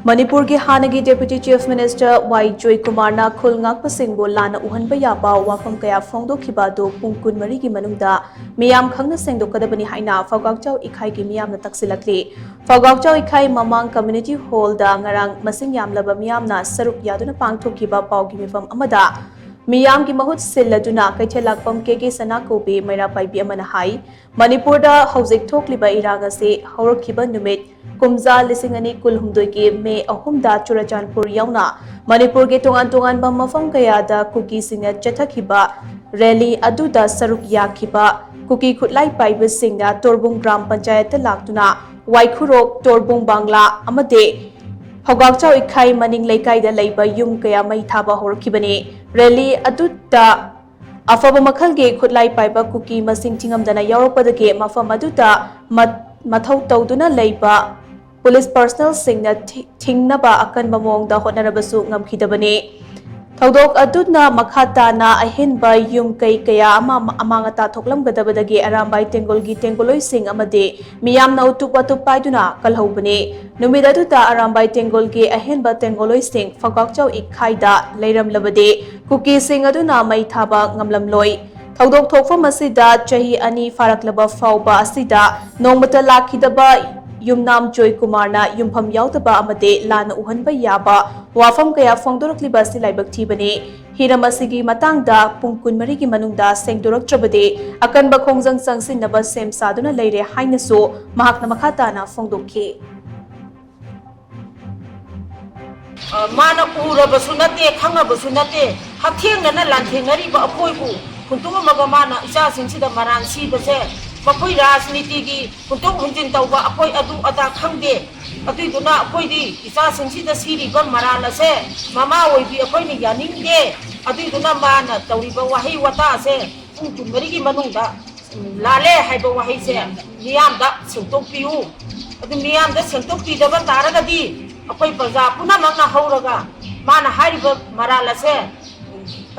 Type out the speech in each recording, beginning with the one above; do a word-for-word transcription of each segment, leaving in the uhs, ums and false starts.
ꯃꯅꯤꯄꯨꯔꯒꯤ ꯍꯥꯟꯅꯒꯤ Deputy Chief Minister ꯋꯥꯏ ꯖꯣꯏꯀꯨꯃꯥꯔꯅ ꯈꯨꯜ ꯉꯥꯛꯄꯁꯤꯡꯕꯨ ꯂꯥꯟꯅ ꯎꯍꯟꯕ ꯌꯥꯕ ꯋꯥꯐꯝ ꯀꯌꯥ ꯐꯣꯡꯗꯣꯛꯈꯤꯕ ꯑꯗꯨ ꯄꯨꯡ ꯀꯨꯟꯃꯔꯤꯒꯤ ꯃꯅꯨꯡꯗ ꯃꯤꯌꯥꯝ ꯈꯪꯅ ꯁꯦꯡꯗꯣꯛꯀꯗꯕꯅꯤ ꯍꯥꯏꯅ ꯐꯧꯒꯥꯛꯆꯥꯎ ꯏꯈꯥꯏꯒꯤ ꯃꯤꯌꯥꯝꯅ ꯇꯛꯁꯤꯜꯂꯛꯂꯤ꯫ ꯐꯧꯒꯥꯛꯆꯥꯎ ꯏꯈꯥꯏ ꯃꯃꯥꯡ Community Hallꯗ ꯉꯔꯥꯡ ꯃꯁꯤꯡ ꯌꯥꯝꯂꯕ ꯃꯤꯌꯥꯝꯅ ꯁꯔꯨꯛ ꯌꯥꯗꯨꯅ ꯄꯥꯡꯊꯣꯛꯈꯤꯕ ꯄꯥꯎꯒꯤ ꯃꯤꯐꯝ ꯑꯃꯗ ꯃꯤꯌꯥꯝꯒꯤ ꯃꯍꯨꯠ ꯁꯤꯜꯂꯗꯨꯅ ꯀꯩꯊꯦꯜ ꯂꯥꯛꯄꯝ ꯀꯦ ꯀꯦ ꯁꯅꯥꯀꯧꯕꯤ ꯃꯩꯔꯥ ꯄꯥꯏꯕꯤ ꯑꯃꯅ ꯍꯥꯏ, ꯃꯅꯤꯄꯨꯔꯗ ꯍꯧꯖꯤꯛ ꯊꯣꯛꯂꯤꯕ ꯏꯔꯥꯡ ꯑꯁꯤ ꯍꯧꯔꯛꯈꯤꯕ ꯅꯨꯃꯤꯠ ꯀꯨꯝꯖꯥ ꯂꯤꯁꯤꯡ ꯑꯅꯤ ꯀꯨꯟꯍꯨꯝꯗꯣꯏꯒꯤ ꯃꯦ ꯑꯍꯨꯝꯗ ꯆꯨꯔꯆꯥꯟꯄꯨꯔ ꯌꯥꯎꯅ ꯃꯅꯤꯄꯨꯔꯒꯤ ꯇꯣꯉꯥꯟ ꯇꯣꯉꯥꯟꯕ ꯃꯐꯝ ꯀꯌꯥꯗ ꯀꯨꯀꯤꯁꯤꯡꯅ ꯆꯠꯊꯈꯤꯕ ꯔꯦꯂꯤ ꯑꯗꯨꯗ ꯁꯔꯨꯛ ꯌꯥꯈꯤꯕ ꯀꯨꯀꯤ ꯈꯨꯠꯂꯥꯏ ꯄꯥꯏꯕꯁꯤꯡꯅ ꯇꯣꯔꯕꯨꯡ ꯒ꯭ꯔꯥꯝ ꯄꯟꯆꯥꯌꯠꯇ ꯂꯥꯛꯇꯨꯅ ꯋꯥꯏꯈꯨꯔꯣꯛ, ꯇꯣꯔꯕꯨꯡ ꯕꯪꯂꯥ ꯑꯃꯗꯤ ꯐꯧꯒꯥꯛꯆꯥꯎ ꯏꯈꯥꯏ ꯃꯅꯤꯡ ꯂꯩꯀꯥꯏꯗ ꯂꯩꯕ ꯌꯨꯝ ꯀꯌꯥ ꯃꯩ ꯊꯥꯕ ꯍꯧꯔꯛꯈꯤꯕꯅꯤ꯫ ꯔꯦꯂꯤ ꯑꯗꯨꯗ ꯑꯐꯕ ꯃꯈꯜꯒꯤ ꯈꯨꯠꯂꯥꯏ ꯄꯥꯏꯕ ꯀꯨꯀꯤ ꯃꯁꯤꯡ ꯊꯤꯉꯝꯗꯅ ꯌꯥꯎꯔꯛꯄꯗꯒꯤ ꯃꯐꯝ ꯑꯗꯨꯗ ꯃ-, ꯃꯊꯧ ꯇꯧꯗꯨꯅ ꯂꯩꯕ ꯄꯨꯂꯤꯁ ꯄꯔꯁꯅꯦꯜꯁꯤꯡꯅ ꯊꯤ-, ꯊꯤꯡꯅꯕ ꯑꯀꯟꯕ ꯃꯑꯣꯡꯗ ꯍꯣꯠꯅꯔꯕꯁꯨ ꯉꯝꯈꯤꯗꯕꯅꯤ꯫ ꯊꯧꯗꯣꯛ ꯑꯗꯨꯅ ꯃꯈꯥ ꯇꯥꯅ ꯑꯍꯦꯟꯕ ꯌꯨꯝ ꯀꯩ ꯀꯌꯥ ꯑꯃ ꯑꯃꯥꯡ ꯑꯇꯥ ꯊꯣꯛꯂꯝꯒꯗꯕꯗꯒꯤ ꯑꯔꯥꯝꯕꯥꯏ ꯇꯦꯡꯒꯣꯜꯒꯤ ꯇꯦꯡꯒꯣꯜꯂꯣꯏꯁꯤꯡ ꯑꯃꯗꯤ ꯃꯤꯌꯥꯝꯅ ꯎꯇꯨꯞ ꯋꯥꯇꯨꯞ ꯄꯥꯏꯗꯨꯅ ꯀꯜꯍꯧꯕꯅꯤ꯫ ꯅꯨꯃꯤꯠ ꯑꯗꯨꯗ ꯑꯔꯥꯝꯕꯥꯏ ꯇꯦꯡꯒꯣꯜꯒꯤ ꯑꯍꯦꯟꯕ ꯇꯦꯡꯒꯣꯜꯂꯣꯏꯁꯤꯡ ꯐꯧꯒꯥꯛꯆꯥꯎ ꯏꯈꯥꯏꯗ ꯂꯩꯔꯝꯂꯕꯗꯤ ꯀꯨꯀꯤꯁꯤꯡ ꯑꯗꯨꯅ ꯃꯩ ꯊꯥꯕ ꯉꯝꯂꯝꯂꯣꯏ꯫ ꯊꯧꯗꯣꯛ ꯊꯣꯛꯐꯝ ꯑꯁꯤꯗ ꯆꯍꯤ ꯑꯅꯤ ꯐꯥꯔꯛꯂꯕ ꯐꯥꯎꯕ ꯑꯁꯤꯗ ꯅꯣꯡꯃꯇ ꯂꯥꯛꯈꯤꯗꯕ ꯌꯨꯝꯅꯥꯝ ꯖꯣꯏꯀꯨꯃꯥꯔꯅ ꯌꯨꯝꯐꯝ ꯌꯥꯎꯗꯕ ꯑꯃꯗꯤ ꯂꯥꯟꯅ ꯎꯍꯟꯕ ꯌꯥꯕ ꯋꯥꯐꯝ ꯀꯌꯥ ꯐꯣꯡꯗꯣꯔꯛꯂꯤꯕ ꯑꯁꯤ ꯂꯥꯏꯕꯛ ꯊꯤꯕꯅꯤ꯫ ꯍꯤꯔꯝ ꯑꯁꯤꯒꯤ ꯃꯇꯥꯡꯗ ꯄꯨꯡ ꯀꯨꯟꯃꯔꯤꯒꯤ ꯃꯅꯨꯡꯗ ꯁꯦꯡꯗꯣꯔꯛꯇ꯭ꯔꯕꯗꯤ ꯑꯀꯟꯕ ꯈꯣꯡꯖꯪ ꯆꯪꯁꯤꯟꯅꯕ ꯁꯦꯝ ꯁꯥꯗꯨꯅ ꯂꯩꯔꯦ ꯍꯥꯏꯅꯁꯨ ꯃꯍꯥꯛꯅ ꯃꯈꯥ ꯇꯥꯅ ꯐꯣꯡꯗꯣꯛꯈꯤ꯫ ꯑ, ꯃꯥꯅ ꯎꯔꯕꯁꯨ ꯅꯠꯇꯦ, ꯈꯪꯉꯕꯁꯨ ꯅꯠꯇꯦ, ꯍꯛꯊꯦꯡꯅꯅ ꯂꯥꯟꯊꯦꯡꯅꯔꯤꯕ ꯑꯩꯈꯣꯏꯕꯨ ꯍꯨꯟꯗꯣꯛꯑꯝꯃꯒ ꯃꯥꯅ ꯏꯆꯥꯁꯤꯡꯁꯤꯗ ꯃꯔꯥꯟ ꯁꯤꯕꯁꯦ, ꯃꯈꯣꯏ ꯔꯥꯖꯅꯤꯇꯤꯒꯤ ꯍꯨꯟꯗꯣꯛ ꯍꯨꯟꯖꯤꯟ ꯇꯧꯕ ꯑꯩꯈꯣꯏ ꯑꯗꯨ ꯑꯗꯥ ꯈꯪꯗꯦ꯫ ꯑꯗꯨꯏꯗꯨꯅ ꯑꯩꯈꯣꯏꯗꯤ ꯏꯆꯥꯁꯤꯡꯁꯤꯗ ꯁꯤꯔꯤꯕ ꯃꯔꯥꯜ ꯑꯁꯦ ꯃꯃꯥ ꯑꯣꯏꯕꯤ ꯑꯩꯈꯣꯏꯅ ꯌꯥꯅꯤꯡꯗꯦ꯫ ꯑꯗꯨꯏꯗꯨꯅ ꯃꯥꯅ ꯇꯧꯔꯤꯕ ꯋꯥꯍꯩ ꯋꯥꯇꯥ ꯑꯁꯦ ꯄꯨꯡ ꯀꯨꯟꯃꯔꯤꯒꯤ ꯃꯅꯨꯡꯗ ꯂꯥꯜꯂꯦ ꯍꯥꯏꯕ ꯋꯥꯍꯩꯁꯦ ꯃꯤꯌꯥꯝꯗ ꯁꯦꯡꯗꯣꯛꯄꯤꯌꯨ꯫ ꯑꯗꯨ ꯃꯤꯌꯥꯝꯗ ꯁꯦꯡꯗꯣꯛꯄꯤꯗꯕ ꯇꯥꯔꯒꯗꯤ ꯑꯩꯈꯣꯏ ꯄ꯭ꯔꯖꯥ ꯄꯨꯝꯅꯃꯛꯅ ꯍꯧꯔꯒ ꯃꯥꯅ ꯍꯥꯏꯔꯤꯕ ꯃꯔꯥꯜ ꯑꯁꯦ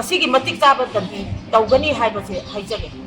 ꯑꯁꯤꯒꯤ ꯃꯇꯤꯛ ꯆꯥꯕ ꯗꯟꯗꯤ ꯇꯧꯒꯅꯤ ꯍꯥꯏꯕꯁꯦ ꯍꯥꯏꯖꯒꯦ꯫